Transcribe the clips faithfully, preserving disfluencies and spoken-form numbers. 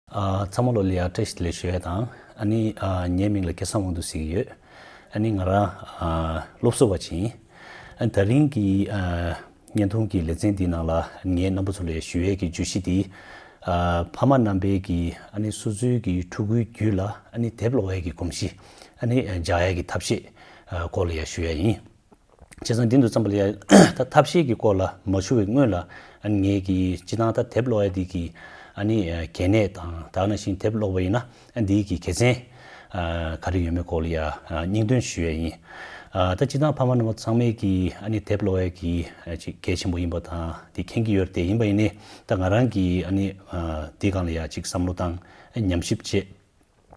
ཨ། ཚང་མ་ལོ་ལ་ཡ་བཀྲ་ཤིས་བདེ་ལེགས་ཞུ་ཡ་དང་། ཨ་ནི་ཨ་ངའི་མིང་ལ་སྐལ་བཟང་དབང་འདུས་ཟེར་གྱི་ཡོད། ཨ་ནི་ང་རང་ཨ་སློབ་གསོ་བ་ཅིག་ཡིན། ཨ་ནི་ད་རིང་གི་ཨ་བརྙན་ཐུང་གི་ལེ་ཚན་འདིའི་ནང་ལ་ངས་རྣམ་པ་ཚོ་ལ་ཞུ་ཡས་ཀྱི་བརྗོད་གཞི་འདི། ཨ་ཕ་མ་རྣམ་པས་ཀྱི་ཨ་ནི་སོ་སོའི་གི་ཕྲུ་གུའི་རྒྱུད་ལ་ཨ་ནི་དེབ་ཀློག་ཡས་ཀྱི་གོམས་གཤིས་ཨ་ནི་འཇགས་ཡས་ཀྱི་ཐབས་ཤེས་ཨ་སྐོར་ལ་ཡ་ཞུ་ཡ་ཡིན། བྱས་ཙང་འདི་འདུག་ཙམ་པ་ལ་ཡ་ད་ཐབས་ཤེས་ཀྱི་སྐོར་ལ་མ་ཞུ་བའི་སྔོན་ལ། ཨ་ནི་ངས་ཀྱི་སྤྱི་བཏང་ད་དེབ་ཀློག་ཡ་འདི་གི་ཨ་ནི་ཨ་གལ་གནད་དང་། ད་ག་ནང་བཞིན་དེབ་ཀློག་པ་ཡིན་ན་ཨ་འདིའི་གི་དགེ་མཚན་ཨ་ག་རེ་ཡོད་མེད་སྐོར་ལ་ཡ་ཨ་སྙིང་དོན་ཞུ་ཡ་ཡིན། ཨ་ད་སྤྱི་བཏང་ཕ་མ་རྣམ་པ་ཚང་མས་ཀྱི་ཨ་ནི་དེབ་ཀློག་ཡ་གི་ཨ་ཅིག་གལ་ཆེན་པོ་ཡིན་པ་དང་འདི་མཁྱེན་གྱི་ཡོད་རེད་དེ། ཡིན་པ་ཡིན་ནའི་ད་ང་རང་གི་ཨ་ནི་ཨ་འདི་སྒང་ལ་ཡ་ཅིག་བསམ་བློ་བཏང་ཉམས་ཞིབ་བྱས།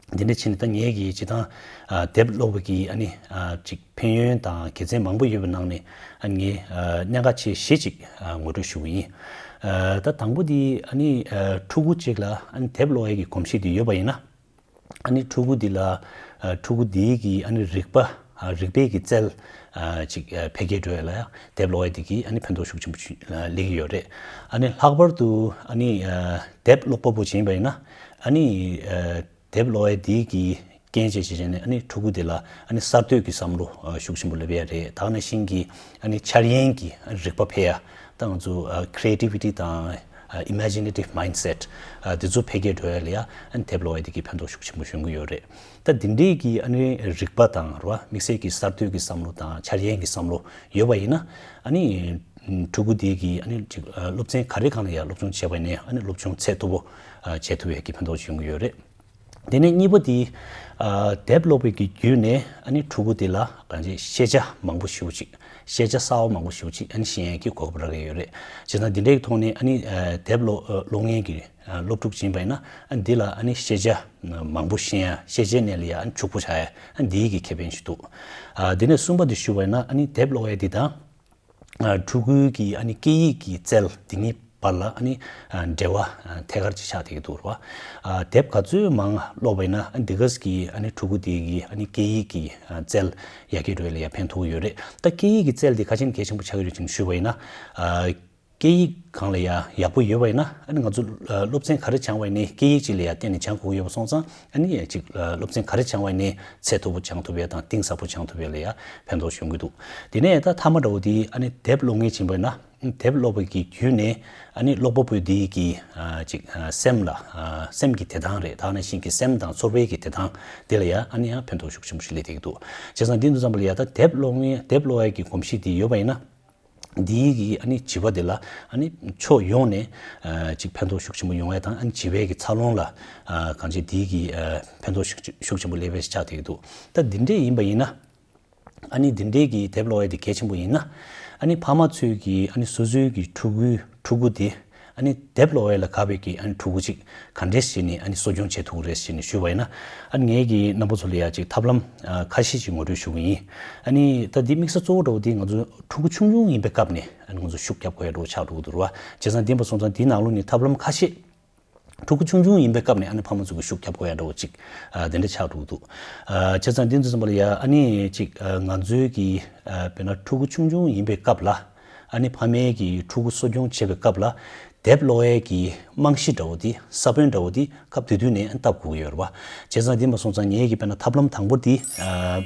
འདི་འདྲ་བྱས་ནས་ད་ངས་ཀྱི་སྤྱི་བཏང་ཨ་དེབ་ཀློག་པ་གི་ཨ་ནི་ཨ་ཅིག་ཕན་ཡོན་དང་དགེ་མཚན་མང་པོ་ཡོད་པའི་ནང་ནས་ཨ་ངས་ཨ་གནད་འགག་ཆེ་བཞི་ཅིག་ཨ་ངོ་སྤྲོད་ཞུ་གི་ཡིན། ཨ་ད་དང་པོ་འདི་ཨ་ནི་ཨ་ཕྲུ་གུ་ཅིག་ལ་ཨ་ནི་དེབ་ཀློག་ཡས་ཀྱི་གོམས་གཤིས་འདི་ཡོད་པ་ཡིན་ན། ཨ་ནི་ཕྲུ་གུ་འདི་ལ་ཨ་ཕྲུ་གུ་འདིའི་གི་ཨ་ནི་རིག་པ་ཨ་རིག་པའི་གི་རྩལ་ཨ་ཅིག་ཨ་འཕེལ་རྒྱས་འགྲོ་ཡ་ལ་ཡ་དེབ་ཀློག་ཡས་འདི་གི་ཨ་ནི་ཕན་ཐོགས་ཤུགས་ཆེན་པོ་ཞིག་ཨ་སླེབས་ཀྱི་ཡོད་རེད། ཨ་ནི་ལྷག་པར་དུ་ཨ་ནི་ཨ་དེབ་ཀློག་པ་པོ་ཅིག་ཡིན་པ་ཡིན་ན། ཨ་ནི་ཨ་དེབ་ཀློག་ཡས་འདི་གི་རྐྱེན་བྱས་བྱས་བྱས་ནས་ཨ་ནི་ཕྲུ་གུ་འདི་ལ་ཨ་ནི་གསར་གཏོད་ཀྱི་བསམ་བློ་ཨ་ཤུགས་ཆེན་པོ་སླེབས་ཡ་རེད། ད་ག་ནང་བཞིན་གྱི་ཨ་ནི་འཆར་ཡན་གྱི་ཨ་ནི་རིག་པ་འཕེལ་ཡ། ད་ང་ཚོ་ཨ་creativity་དང་ཨ་imaginative mindset་ཨ་དེ་ཚོ་འཕེལ་རྒྱས་འགྲོ་ཡ་ལ་ཡ་ཨ་ནི་དེབ་ཀློག་ཡ་དེ་གི་ཕན་ཐོགས་ཤུགས་ཆེན་པོ་ཡོང་གི་ཡོད་རེད། ད་འདི་འདྲའི་གི་ཨ་ནི་རིག་པ་དང་རེད་བ། དམིགས་བསལ་གྱི་གསར་གཏོད་ཀྱི་བསམ་བློ་དང་འཆར་ཡན་གྱི་བསམ་བློ་ཡོད་པ་ཡིན་ན། ཨ་ནི་ཕྲུ་གུ་དེ་གི་ཨ་ནི་ཅིག་ཨ་སློབ་ཚན་ག་རེ་སྒང་ལ་ཡ་སློབ་སྦྱོང་བྱས་པ་ཡིན་ནའི་ཨ་ནི་སློབ་སྦྱོང་ཚད་མཐོ་པོ་ཨ་བྱེད་ཐུབ་ཡ་གི་ཕན་ཐོགས་ཡོང་གི་ཡོད་རེད། དེ་ནས་གཉིས་པ་དེ། ཨ་དེབ་ཀློག་པའི་གི་བརྒྱུད་ནས་ཨ་ནི་ཕྲུ་གུ་དེ་ལ་གང་ཅི་ཤེས་བྱ་མང་པོ་ཞེ་པོ་ཅིག་ཤེས་བྱ་གསར་པ་མང་པོ་ཞེ་པོ་ཅིག་ཨ་ནི་ཤེས་ཡས་ཀྱི་གོ་སྐབས་རག་གི་ཡོད་རེད། བྱས་ཙང་འདི་འདྲའི་ཐོག་ནས་ཨ་ནི་ཨ་དེབ་ཀློག་ཨ་ཀློག་མཁན་གྱི་ཨ་སློབ་ཕྲུག་ཅིག་ཡིན་པ་ཡིན་ན་ཨ་འདི་ལ་ཨ་ནི་ཤེས་བྱ་མང་པོ་ཤེས་ཡ། ཤེས་བྱའི་གནས་ལ་ཡ་ཨ་ནི་ཕྱུག་པོ་ཆགས་ཡ་ཨ་འདིའི་གི་ཁེ་ཕན་ཞིག་འདུག་ཨ་དེ་ནས་གསུམ་པ་དེ་ཞུ་བ་ཡིན་ན། ཨ་ནི་དེབ་ཀློག་ཡས་འདི་དང་། ཨ་ཕྲུ་གུའི་གི་ཨ་ནི་སྐད་ཡིག་གི་རྩལ་འདི་གཉིས་བར་ལ་ཨ་ནི་ཨ་འབྲེལ་བ་ཨ་ཐད་ཀར་ཅིག་ཆགས་བསྡད་ཀྱི་འདུག་རེད་བ། ཨ་དེབ་ག་ཚོད་མང་ཀློག་པ་ཡིན་ན་ཨ་འདི་ག་ཙམ་གྱིས་ཨ་ནི་ཕྲུ་གུ་དེ་གི་ཨ་ནི་སྐད་ཡིག་གི་ཨ་རྩལ་ཡར་རྒྱས་འགྲོ་ཡ་ལ་ཡ་ཕན་ཐོགས་ཀྱི་ཡོད་རེད། ད་སྐད་ཡིག་གི་རྩལ་འདི་ག་ཅིག་གལ་ཆེན་པོ་ཆགས་ཀྱི་ཡོད་ཅེས་ཞུས་པ་ཡིན་ན། ཨ་སྐད་ཡིག་སྒང་ལ་ཡ་ཡག་པོ་ཡོད་པ་ཡིན་ན། ཨ་ནི་ང་ཚོ་ཨ་སློབ་ཚན་ག་རེ་སྦྱང་བ་ཡིན་ནའི་སྐད་ཡིག་ཅིག་ལ་ཡ་བརྟེན་ནས་སྦྱང་དགོས་ཀྱི་ཡོད་པ་སོང་ཙང་། ཨ་ནི་ཅིག་ཨ་སློབ་ཚན་ག་རེ་སྦྱང་བ་ཡིན་ནའི་ཚད་མཐོ་པོ་སྦྱང་ཐུབ་ཡ་དང་གཏིང་ཟབ་པོ་སྦྱང་ཐུབ་ཡ་ལ་ཡ་ཕན་ཐོགས་ཡོང་གི་འདུག་དེ་ནས་ད་མཐའ་མ་འདྲ་བོ་དེ་ཨ་ནི་དེབ་ཀློག་མཁན་ཡིན་པ་ཡིན་ན། དེབ་ཀློག་པ་གི་བརྒྱུད་ནས་ཨ་ནི་ཀློག་པ་པོ་དེ་གི་ཨ་ཅིག་ཨ་སེམས་ལ་ཨ་སེམས་ཀྱི་བདེ་ཐང་རེད། ད་ག་ནང་བཞིན་གྱི་སེམས་དང་ཚོར་བའི་གི་བདེ་ཐང་དེ་ལ་ཡ་ཨ་ནི་ཡང་ཕན་ཐོགས་ཤུགས་ཆེན་པོ་ཞིག་སླེབས་བསྡད་ཀྱི་འདུག་བྱས་ཙང་འདི་འདུག་ཙམ་པ་ལ་ཡ་ད་དེབ་ཀློག་མཁན་དེབ་ཀློག་ཡ་གི་གོམས་གཤིས་དེ་ཡོད་པ་ཡིན་ན། འདིའི་གི་ཨ་ནི་བྱིས་པ་དེ་ལ་ཨ་ནི་ཕྱོགས་ཡོངས་ནས་ཨ་ཅིག་ཕན་ཐོགས་ཤུགས་ཆེན་པོ་ཡོང་ཡ་དང་། ཨ་ནི་བྱིས་པའི་གི་འཚར་ལོངས་ལ་ཨ་གང་ཅི་འདིའི་གི་ཨ་ཕན་ཐོགས་ཤུགས་ཤུགས་ཆེན་པོ་སླེབས་པའི་ཆགས་བསྡད་ཀྱི་འདུག་ད་འདི་འདྲས་ཡིན་པ་ཡིན་ན། ཨ་ནི་འདི་འདྲས་ཀྱི་དེབ་ཀློག་ཡ་དེ་གལ་ཆེན་པོ་ཡིན་ན། ཨ་ནི་ཕ་མ་ཚོས་ཀྱི་ཨ་ནི་སོ་སོའི་གི་ཕྲུ་གུའི་ཕྲུ་གུ་དེ་ཨ་ནི་དེབ་ཀློག་ཡ་ལ་དགའ་བའི་གི་ཨ་ནི་ཕྲུ་གུ་ཅིག་ག་འདྲས་བྱས་ནས་ཨ་ནི་གསོ་སྐྱོང་བྱེད་ཐུབ་ཀྱི་རེད་ཟེར་ནས་ཞུས་པ་ཡིན་ན། ཨ་ནི་ངས་ཀྱི་རྣམ་པ་ཚོ་ལ་ཡ་ཅིག་ཐབས་ལམ་ཨ་ཁ་ཤས་ཅིག་ངོ་སྤྲོད་ཞུ་གི་ཡིན། ཨ་ནི་ད་འདི་དམིགས་ས་གཙོ་བོ་འདྲ་བོ་འདི་ང་ཚོ་ཕྲུ་གུ་ཆུང་ཆུང་ཡིན་པའི་སྐབས་ནས་ཨ་ནི་ང་ཚོ་ཤུགས་རྒྱབ་དགོས་ཡ་འདྲ་བོ་ཆགས་འགྲོ་གི་འདུག་རེད་བ། བྱས་ཙང་འདི་ཡིན་པ་སོང་ཙང་འདིའི་ནང་ལོགས་ནས་ཐབས་ལམ་ཁ་ཤས། ཕྲུ་གུ་ཆུང་ཆུང་ཡིན་པའི་སྐབས་ནས་ཨ་ནི་ཕ་མ་ཚོ་གི་ཤུགས་རྒྱབ་དགོས་ཡ་འདྲ་བོ་ཅིག་ཨ་དེ་འདྲ་ཆགས་འགྲོ་གི་འདུག་ཨ་བྱས་ཙང་འདི་ཚོ་ཙམ་པ་ལ་ཡ་ཨ་ནི་ཅིག་ཨ་ང་ཚོའི་གི་ཨ་དཔེར་ན་ཕྲུ་གུ་ཆུང་ཆུང་ཡིན་པའི་སྐབས་ལ་ཨ་ནི་ཕ་མའི་གི་ཕྲུ་གུ་གསོ་སྐྱོང་བྱེད་པའི་སྐབས་ལ་དེབ་ཀློག་ཡས་ཀྱི་རྨང་གཞི་འདྲ་བོ་འདི་ས་བོན་འདྲ་བོ་འདི་སྐབས་དེ་དུས་ནས་ཨ་ནི་བཏབ་དགོས་ཀྱི་ཡོད་རེད་བ། བྱས་ཙང་འདི་མ་སོང་ཙང་ངས་གི་དཔེར་ན་ཐབས་ལམ་དང་པོ་འདི་ཨ་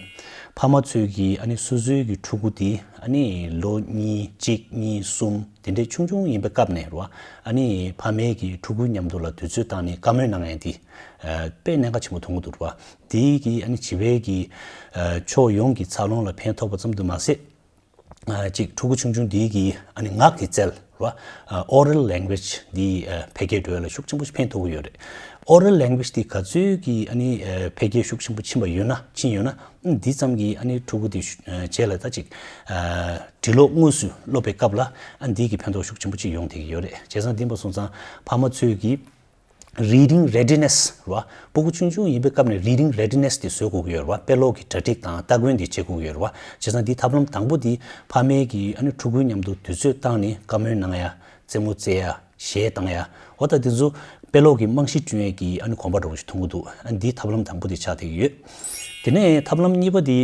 ཕ་མ་ཚོས་གི་ཨ་ནི་སོ་སོའི་གི་ཕྲུ་གུ་འདི་ཨ་ནི་ལོ་གཉིས་གཅིག་གཉིས་གསུམ། དེ་འདྲའི་ཆུང་ཆུང་ཡིན་པའི་སྐབས་ནས་རེད་བ། ཨ་ནི་ཕ་མའི་གི་ཕྲུ་གུའི་མཉམ་དུ་ལ་དུས་ཚོད་བཏང་ནས་བཀའ་མོལ་གནང་ཡས་དེ་ཨ་དཔེ་གནད་འགག་ཆེན་པོ་མཐོང་གི་འདུག་རེད་བ། དེའི་གི་ཨ་ནི་བྱིས་པའི་གི་ཨ་ཕྱོགས་ཡོངས་ཀྱི་འཚར་ལོངས་ལ་ཕན་ཐོགས་པ་ཙམ་དུ་མ་ཟད། ཨ་ཅིག་ཕྲུ་གུ་ཆུང་ཆུང་དེའི་གི་ཨ་ནི་ངག་གི་རྩལ་རེད་བ། ཨ་oral language་འདི་ཨ་འཕེལ་རྒྱས་འགྲོ་ཡ་ལ་ཤུགས་ཆེན་པོ་ཞིག་ཕན་ཐོགས་ཀྱི་ཡོད་རེད། Oral language་འདི་ག་ཚོད་ཀྱི་ཨ་ནི་ཨ་འཕེལ་རྒྱས་ཤུགས་ཆེན་པོ་ཕྱིན་པ་ཡོད་ན་ཕྱིན་ཡོད་ན། ཨ་འདི་ཙམ་གྱིས་ཨ་ནི་ཕྲུ་གུ་དེ་ཤུ་ཨ་རྗེས་ལ་ད་ཅིག་ཨ་འབྲི་ཀློག་དངོས་སུ་སློབ་པའི་སྐབས་ལ་ཨ་འདི་གི་ཕན་ཐོགས་ཤུགས་ཆེན་པོ་ཅིག་ཡོང་བསྡད་ཀྱི་ཡོད་རེད། བྱས་ཙང་འདི་མ་སོང་ཙང་ཕ་མ་ཚོས་ཀྱི་reading readiness་རེད་བ། ཕྲུ་གུ་ཆུང་ཆུང་ཡིན་པའི་སྐབས་ནས་reading readiness་དེ་བཟོ་དགོས་ཀྱི་ཡོད་རེད་བ། དཔེ་ཀློག་གི་གྲ་སྒྲིག་དང་སྟ་གོན་དེ་བྱེད་དགོས་ཀྱི་ཡོད་རེད་བ། བྱས་ཙང་འདི་ཐབས་ལམ་དང་པོ་དེ་ཕ་མས་ཀྱི་ཨ་ནི་ཕྲུ་གུའི་མཉམ་དུ་དུས་ཚོད་བཏང་ནས་བཀའ་མོལ་གནང་ཡ། རྩེད་མོ་རྩེ་ཡ། གཞས་བཏང་ཡ། འོ་ད་དེ་ཚོ་དཔེ་ཀློག་གི་རྨང་གཞི་བསྐྲུན་ཡས་ཀྱི་ཨ་ནི་གོམ་པ་འདྲ་བོ་ཞིག་མཐོང་གི་འདུག་ཨ་འདི་ཐབས་ལམ་དང་པོ་དེ་ཆགས་བསྡད་ཀྱི་ཡོད། དེ་ནས་ཐབས་ལམ་གཉིས་པ་དེ།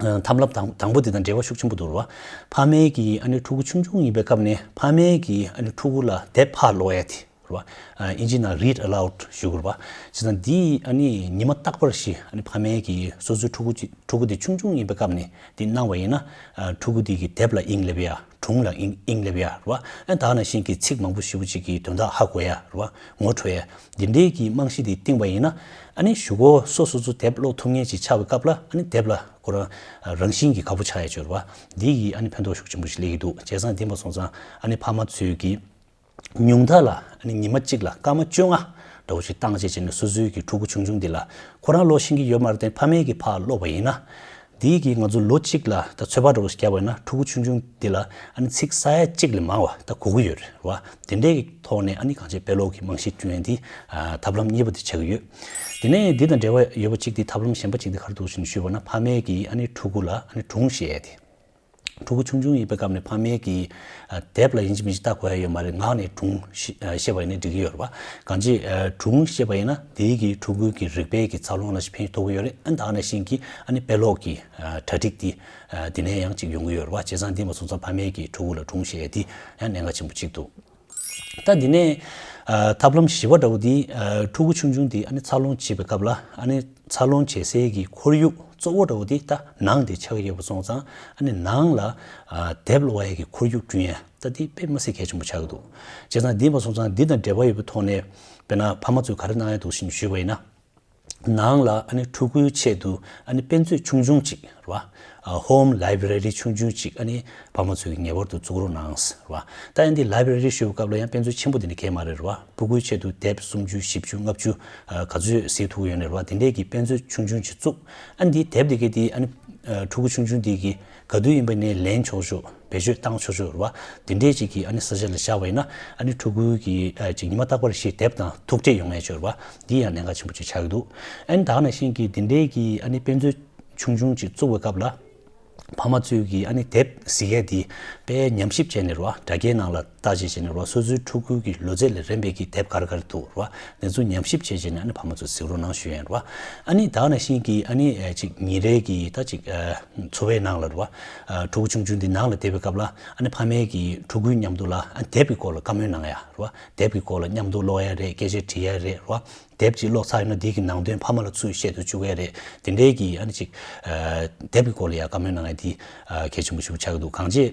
ཨ་ཐབས་ལམ་དང་དང་པོ་དེ་དང་འབྲེལ་བ་ཤུགས་ཆེན་པོ་འདུག་རེད་བ། ཕ་མས་ཀྱི་ཨ་ནི་ཕྲུ་གུ་ཆུང་ཆུང་ཡིན་པའི་སྐབས་ནས་ཕ་མས་ཀྱི་ཨ་ནི་ཕྲུ་གུ་ལ་དེབ་ཕར་ཀློག་ཡ་དེ། རེད་བ། ཨ་ཨིན་ཇི་ནང་read aloud ཞུ་དགོས་རེད་བ། བྱས་ཙང་འདི་ཨ་ནི་ཉི་མ་རྟག་པར་ཞིག་ཨ་ནི་ཕ་མས་ཀྱིས་སོ་སོའི་ཕྲུ་གུ་ཅིག་ཕྲུ་གུ་དེ་ཆུང་ཆུང་ཡིན་པའི་སྐབས་ནས་འདི་གནང་བ་ཡིན་ན། ཨ་ཕྲུ་གུ་དེ་གི་དེབ་ལ་དབྱིངས་སླེབས་ཡ། སྒྲུང་ལ་དབྱིངས་དབྱིངས་སླེབས་ཡ་རེད་བ། ཨ་ད་ག་ནང་བཞིན་གྱི་ཚིག་མང་པོ་ཞེ་པོ་ཅིག་གི་དོན་དག་ཧ་གོ་ཡ་རེད་བ། ངོ་འཕྲོད་ཡ། འདི་འདྲའི་གི་རྨང་གཞི་དེ་བཏིང་བ་ཡིན་ན། ཨ་ནི་གཞུག་གུ་སོ་སོ་ཚོ་དེབ་ཀློག་ཐུབ་མཁན་ཅིག་ཆགས་པའི་སྐབས་ལ་ཨ་ནི་དེབ་ལ་ཁོ་རང་རང་བཞིན་གྱིས་དགའ་པོ་ཆགས་ཡ་ཅིག་ཡོད་རེད་བ། འདི་ཡིས་ཨ་ནི་ཕན་ཐོགས་ཤུགས་ཆེན་པོ་ཞིག་སླེབས་ཀྱི་འདུག་བྱས་ཙང་འདི་མ་སོང་ཙང་ཨ་ནི་ཕ་མ་ཚོས་ཀྱིས་ཉུང་མཐའ་ལ་ཨ་ནི་ཉི་མ་གཅིག་ལ་སྐར་མ་བཅོ་ལྔ་འདྲ་བོ་ཞིག་བཏང་བྱས་བྱས་ནས་སོ་སོའི་གི་ཕྲུ་གུ་ཆུང་ཆུང་འདི་ལ་ཁོ་རང་ཀློག་ཤེས་ཀྱི་ཡོད་མ་རེད་དེ་ཕ་མས་ཀྱིས་ཕར་ཀློག་པ་ཡིན་ན། འདིའི་གི་ང་ཚོ་ལོ་གཅིག་ལ་ད་ཚོད་དཔག་འདྲ་བོ་ཞིག་བརྒྱབ་པ་ཡིན་ན་ཕྲུ་གུ་ཆུང་ཆུང་འདི་ལ་ཨ་ནི་ཚིག་ས་ཡ་གཅིག་ལས་མང་བ་ད་གོ་གི་ཡོད་རེད་བ། དེ་འདྲའི་གི་ཐོག་ནས་ཨ་ནི་གང་ཅི་དཔེ་ཀློག་གི་རྨང་གཞི་བསྐྲུན་ཡ་འདི་ཨ་ཐབས་ལམ་གཉིས་པ་དེ་ཆགས་ཀྱི་ཡོད། དེ་ནས་འདི་དང་འབྲེལ་བ་ཡོད་པ་གཅིག་དེ་ཐབས་ལམ་གཞན་པ་གཅིག་དེ་ག་རེ་འདུག་ཞེས་ཞུས་པ་ན་ཕ་མས་ཀྱིས་ཨ་ནི་ཕྲུ་གུ་ལ་ཨ་ནི་སྒྲུང་བཤད་ཡ་དེ། ཕྲུ་གུ་ཆུང་ཆུང་ཡིན་པའི་སྐབས་ནས་ཕ་མས་ཀྱིས་ཨ་དེབ་ལ་ཡིན་གཅིག་མིན་གཅིག་ལྟ་དགོས་ཡ་ཡོད་མ་རེད། ངག་ནས་སྒྲུང་བཤད་ཨ་བཤད་པ་ཡིན་ན་འགྲིག་གི་ཡོད་རེད་བ། གང་ཅི་ཨ་སྒྲུང་བཤད་པ་ཡིན་ན་དེའི་གི་ཕྲུ་གུའི་གི་རིག་པའི་གི་འཚར་ལོངས་ལ་ཞིག་ཕན་ཐོགས་ཀྱི་ཡོད་རེད། ཨ་ད་ག་ནང་བཞིན་གྱི་ཨ་ནི་དཔེ་ཀློག་གི་ཨ་གྲ་སྒྲིག་དེ་ཨ་དེ་ནས་ཡང་ཅིག་ཡོང་གི་ཡོད་རེད་བ། བྱས་ཙང་འདི་མ་སོང་ཙང་ཕ་མས་ཀྱིས་ཕྲུ་གུ་ལ་སྒྲུང་བཤད་ཡ་དེ་ཡང་གནད་འགག་ཆེན་པོ་གཅིག་འདུག་ད་འདི་ནས་ཨ་ཐབས་ལམ་བཞི་པ་འདྲ་བོ་འདི་ཨ་ཕྲུ་གུ་ཆུང་ཆུང་འདི་ཨ་ནི་འཚར་ལོངས་བྱེད་པའི་སྐབས་ལ་ཨ་ནི་འཚར་ལོངས་བྱེད་སའི་གི་ཁོར་ཡུག་གཙོ་བོ་འདྲ་བོ་འདི་ད་ནང་དེ་ཆགས་ཀྱི་ཡོད་པ་སོང་ཙང་ཨ་ནི་ནང་ལ་ཨ་དེབ་ཀློག་ཡ་གི་ཁོར་ཡུག་བསྐྲུན་ཡ་ད་འདི་དཔེ་མི་སྲིད་གལ་ཆེན་པོ་ཆགས་ཀྱི་འདུག་བྱས་ཙང་འདི་མ་སོང་ཙང་འདི་དང་འབྲེལ་བ་ཡོད་པའི་ཐོག་ནས་དཔེར་ན་ཕ་མ་ཚོས་ག་རེ་གནང་ཡ་འདུག་ཞེས་ཞུས་པ་ཡིན་ན། ནང་ལ་ཨ་ནི་ཕྲུ་གུའི་ཆེད་དུ་ཨ་ནི་དཔེ་མཛོད་ཆུང་ཆུང་ཅིག་རེད་བ། ཨ་ཧོམ་ལའི་བྷྲེ་རི་ཆུང་ཆུང་ཅིག་ཨ་ནི་ཕ་མ་ཚོས་ངེས་པར་དུ་བཙུགས་རོགས་གནང་ཟེར་བ། ད་ཡང་འདི་ལའི་བྷྲེ་རི་ཞུ་བའི་སྐབས་ལ་ཡང་དཔེ་མཛོད་ཆེན་པོ་དེ་འདྲ་གང་ཡང་མ་རེད་རེད་བ། ཕྲུ་གུའི་ཆེད་དུ་དེབ་སུམ་ཅུ་བཞི་བཅུ་ལྔ་བཅུ་ཨ་ག་ཚོད་གཟིགས་ཐུབ་ཀྱི་ཡོད་ནི་རེད་བ། དེ་འདྲའི་གི་དཔེ་མཛོད་ཆུང་ཆུང་ཅིག་བཙུགས། ཨ་ནི་འདི་དེབ་དེ་གའི་དེ་ཨ་ནི་ཨ་ཕྲུ་གུ་ཆུང་ཆུང་དེ་གི་ག་དུས་ཡིན་པ་ནས་ལེན་ཆོག་ཆོག་བེད་སྤྱོད་བཏང་ཆོག་ཆོག་རེད་བ། དེ་འདྲའི་ཅིག་གི་ཨ་ནི་ས་ཆ་ལ་བཞག་པ་ཡིན་ན་ཨ་ནི་ཕྲུ་གུའི་གི་ཨ་ཅིག་ཉི་མ་རྟག་པར་ཞིག་དེབ་དང་ཐུག་འཕྲད་ཡོང་ཡས་ཆོག་རེད་བ། འདི་ཡང་གནད་འགག་ཆེན་པོ་ཅིག་ཆགས་ཀྱི་འདུག་ཨ་ནི་ད་ག་ནང་བཞིན་གྱི་དེ་འདྲའི་གི་ཨ་ནི་དཔེ་མཛོད་ཆུང་ཆུང་ཅིག་བཙུགས་པའི་སྐབས་ལ། ཕ་མ་ཚོས་ཀྱིས་ཨ་ནི་དེབ་གཟིགས་ཡས་དེ་དཔེ་ཉམས་ཞིབ་བྱས་ནས་རེད་བ། དྲ་རྒྱའི་ནང་ལ་ལྟ་བྱས་བྱས་ནས་རེད་བ། སོ་སོའི་ཕྲུ་གུ་གི་ལོ་ཚད་ལ་རན་པའི་གི་དེབ་ག་རེ་ག་རེ་འདུག་རེད་བ། དེ་ཚོ་ཉམས་ཞིབ་བྱས་བྱས་ནས་ཨ་ནི་ཕ་མ་ཚོས་གཟིགས་རོགས་གནང་ཞུ་ཡས་རེད་བ། ཨ་ནི་ད་ག་ནང་བཞིན་གྱི་ཨ་ནི་ཨ་ཅིག་ཉིན་རེ་གི་ད་ཅིག་ཨ་འཚོ་བའི་ནང་ལ་རེད་བ། ཨ་ཕྲུ་གུ་ཆུང་ཆུང་འདི་ནང་ལ་བསྡད་པའི་སྐབས་ལ་ཨ་ནི་ཕ་མས་ཀྱིས་ཕྲུ་གུའི་མཉམ་དུ་ལ་ཨ་དེབ་ཀྱི་སྐོར་ལ་བཀའ་མོལ་གནང་ཡ་རེད་བ། དེབ་ཀྱི་སྐོར་ལ་མཉམ་དུ་ཀློག་ཡ་རེད། སྐད་ཆ་དྲི་ཡ་རེད་རེད་བ། དེབ་ཅིག་ཀློག་ཚར་ཡོད་ན་དེ་གི་ནང་དོན་ཕ་མ་ལ་ཚུར་བཤད་དུ་བཅུག་ཡ་རེད། དེ་འདྲའི་གི་ཨ་ནི་ཅིག་ཨ་དེབ་ཀྱི་སྐོར་ལ་ཡ་བཀའ་མོལ་གནང་ཡ་དེ་ཨ་གལ་ཆེན་པོ་ཞིག་ཆགས་ཀྱི་འདུག་གང་ཅི།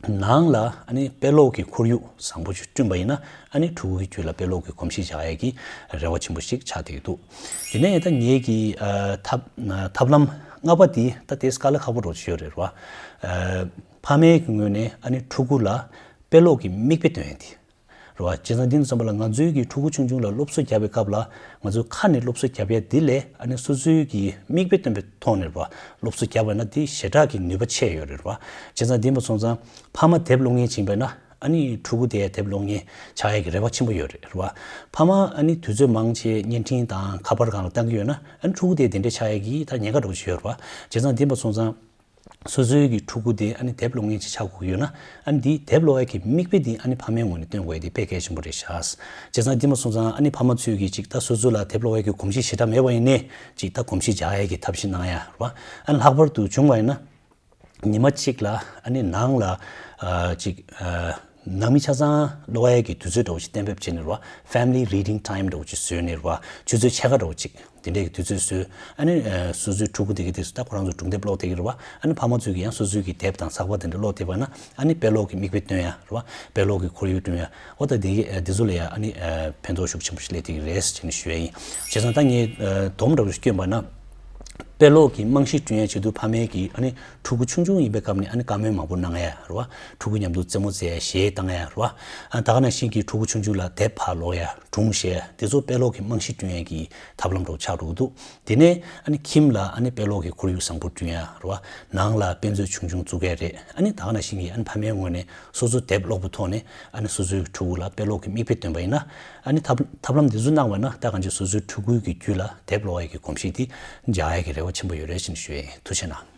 ནང་ལ་ཨ་ནི་དཔེ་ཀློག་གི་ཁོར་ཡུག་བཟང་པོ་ཞིག་བསྐྲུན་པ་ཡིན་ན་ཨ་ནི་ཕྲུ་གུའི་རྒྱུད་ལ་དཔེ་ཀློག་གི་གོམས་གཤིས་འཇགས་ཡས་ཀྱི་རེ་བ་ཆེན་པོ་ཞིག་ཆགས་བསྡད་ཀྱི་འདུག་དེ་ནས་ད་ངེད་ཀྱི་ཨ་ཐབས་ཨ་ཐབས་ལམ་ལྔ་པ་དེ་ད་དེ་དཀའ་ལས་ཁག་པོ་འདྲ་བོ་ཅིག་ཡོད་རེད་རེད་བ། ཨ་ཕ་མའི་གི་ངོས་ནས་ཨ་ནི་ཕྲུ་གུ་ལ་དཔེ་ཀློག་གི་མིག་དཔེ་སྟོན་ཡས་དེ་རེད་བ། བྱས་ཙང་འདི་ནས་བསམ་པ་ལ་ང་ཚོའི་གི་ཕྲུ་གུ་ཆུང་ཆུང་ལ་སློབ་གསོ་རྒྱག་པའི་སྐབས་ལ་ང་ཚོ་ཁ་ནས་སློབ་གསོ་རྒྱབ་ཡས་དེ་ལས་ཨ་ནི་སོ་སོའི་གི་མིག་དཔེ་སྟོན་པའི་ཐོག་ནས་རེད་བ། སློབ་གསོ་བརྒྱབ་པ་ན་དེ་ཞེ་དྲག་གི་ནུས་པ་ཆེ་ཡོད་རེད་བ། བྱས་ཙང་འདི་མ་སོང་ཙང་ཕ་མ་དེབ་ཀློག་མཁན་བྱིན་པ་ན་ཨ་ནི་ཕྲུ་གུ་དེ་དེབ་ཀློག་མཁན་ཆགས་ཡས་ཀྱི་རེ་བ་ཆེན་པོ་ཡོད་རེད་རེད་བ། ཕ་མ་ཨ་ནི་དུས་ཚོད་མང་ཆེ་བརྙན་འཕྲིན་དང་ཁ་པར་སྒང་ལ་བཏང་གི་ཡོད་ན་ཨ་ནི་ཕྲུ་གུ་དེ་དེ་འདྲ་ཆགས་ཡས་ཀྱི་ད་ཉེན་ཁ་འདྲ་བོ་ཞིག་ཡོད་རེད་བ། བྱས་ཙང་འདི་མ་སོང་ཙང་སོ་སོའི་གི་ཕྲུ་གུ་དེ་ཨ་ནི་དེབ་ཀློག་མཁན་ཅིག་ཆགས་དགོས་ཀྱི་ཡོད་ན་ཨ་ནི་དེའི་དེབ་ཀློག་ཡས་ཀྱི་མིག་དཔེ་དེ་ཨ་ནི་ཕ་མའི་ངོས་ནས་སྟོན་དགོས་ཡས་དེ་དཔེ་གལ་ཆེན་པོ་རེད་ཤག་བྱས་ཙང་འདི་མ་སོང་ཙང་ཨ་ནི་ཕ་མ་ཚོས་ཀྱི་ཅིག་ད་སོ་སོ་ལ་དེབ་ཀློག་ཡས་ཀྱི་གོམས་གཤིས་ཞེ་དྲག་མེད་པ་ཡིན་ནའི་ཅིག་ད་གོམས་གཤིས་འཇགས་ཡས་ཀྱི་ཐབས་ཤེས་གནང་ཡ་རེད་བ། ཨ་ནི་ལྷག་པར་དུ་བྱུང་བ་ཡིན་ན། ཉི་མ་གཅིག་ལ་ཨ་ནི་ནང་ལ་ཨ་ཅིག་ཨ་ནང་མི་ཆ་ཚང་ཀློག་ཡས་ཀྱི་དུས་ཚོད་འདྲ་བོ་ཅིག་གཏན་འབེབས་བྱས་ནས་རེད་བ། Family Reading Time འདྲ་བོ་ཅིག་བཟོས་ནས་རེད་བ། ཆུ་ཚོད་ཕྱེད་ཀ་འདྲ་བོ་ཅིག་དེ་འདྲའི་གི་དུས་ཚོད་བཟོས། ཨ་ནི་ཨ་སོ་སོའི་ཕྲུ་གུ་དེ་གི་དེ་ཚོ་ད་ཁོ་རང་ཚོ་སྒྲུང་དེབ་ཀློག་བསྡད་ཀྱི་རེད་བ། ཨ་ནི་ཕ་མ་ཚོས་ཀྱི་ཡང་སོ་སོའི་གི་དེབ་དང་ཚགས་པར་དེ་འདྲ་ཀློག་བསྡད་པ་ན་ཨ་ནི་དཔེ་ཀློག་གི་མིག་དཔེ་སྟོན་ཡ་རེད་བ། དཔེ་ཀློག་གི་ཁོར་ཡུག་བསྐྲུན་ཡ། འོ་ད་དེ་གི་ཨ་དེ་ཚོ་ལ་ཡ་ཨ་ནི་ཨ་ཕན་ཐོགས་ཤུགས་ཆེན་པོ་ཞིག་སླེབས་བསྡད་ཀྱི་རེད་ཟེར་ནས་ཞུ་ཡ་ཡིན། བྱས་ཙང་ད་ངས་ཨ་སྡོམ་འདྲ་བོ་ཞིག་བསྐྱོན་པ་ན། དཔེ་ཀློག་གི་རྨང་གཞི་བསྐྲུན་ཡས་ཆེད་དུ་ཕ་མས་ཀྱིས་ཨ་ནི་ཕྲུ་གུ་ཆུང་ཆུང་ཡིན་པའི་སྐབས་ནས་ཨ་ནི་བཀའ་མོལ་མང་པོ་གནང་ཡ་རེད་བ། ཕྲུ་གུ་མཉམ་དུ་རྩེད་མོ་རྩེ་ཡ་གཞས་བཏང་ཡ་རེད་བ། ཨ་ད་ག་ནང་བཞིན་གྱི་ཕྲུ་གུ་ཆུང་ཆུང་ལ་དེབ་ཕར་ཀློག་ཡ་སྒྲུང་བཤད་ཡ་དེ་ཚོ་དཔེ་ཀློག་གི་རྨང་གཞི་བསྐྲུན་ཡས་ཀྱི་ཐབས་ལམ་འདྲ་བོ་ཆགས་འགྲོ་གི་འདུག་དེ་ནས་ཨ་ནི་ཁྱིམ་ལ་ཨ་ནི་དཔེ་ཀློག་གི་ཁོར་ཡུག་བཟང་པོ་བསྐྲུན་ཡ་རེད་བ། ནང་ལ་དཔེ་མཛོད་ཆུང་ཆུང་བཙུགས་ཡ་རེད། ཨ་ནི་ད་ག་ནང་བཞིན་གྱི་ཨ་ནི་ཕ་མའི་ངོས་ནས་སོ་སོ་དེབ་ཀློག་པའི་ཐོག་ནས་ཨ་ནི་སོ་སོའི་ཕྲུ་གུ་ལ་དཔེ་ཀློག་གི་མིག་དཔེ་སྟོན་པ་ཡིན་ན། ཨ་ནི་ཐབས་ཐབས་ལམ་འདི་ཚོ་གནང་བ་ན་ད་གང་ཅི་སོ་སོའི་ཕྲུ་གུའི་གི་རྒྱུད་ལ་དེབ་ཀློག་ཡས་ཀྱི་གོམས་གཤིས་དེ་འཇགས་ཡས་ཀྱི་རེ་བ་ཆེན་པོ་ཡོད་རེད་ཅེས་ཞུ་ཡས་ཡིན། ཐུགས་རྗེ་གནང་།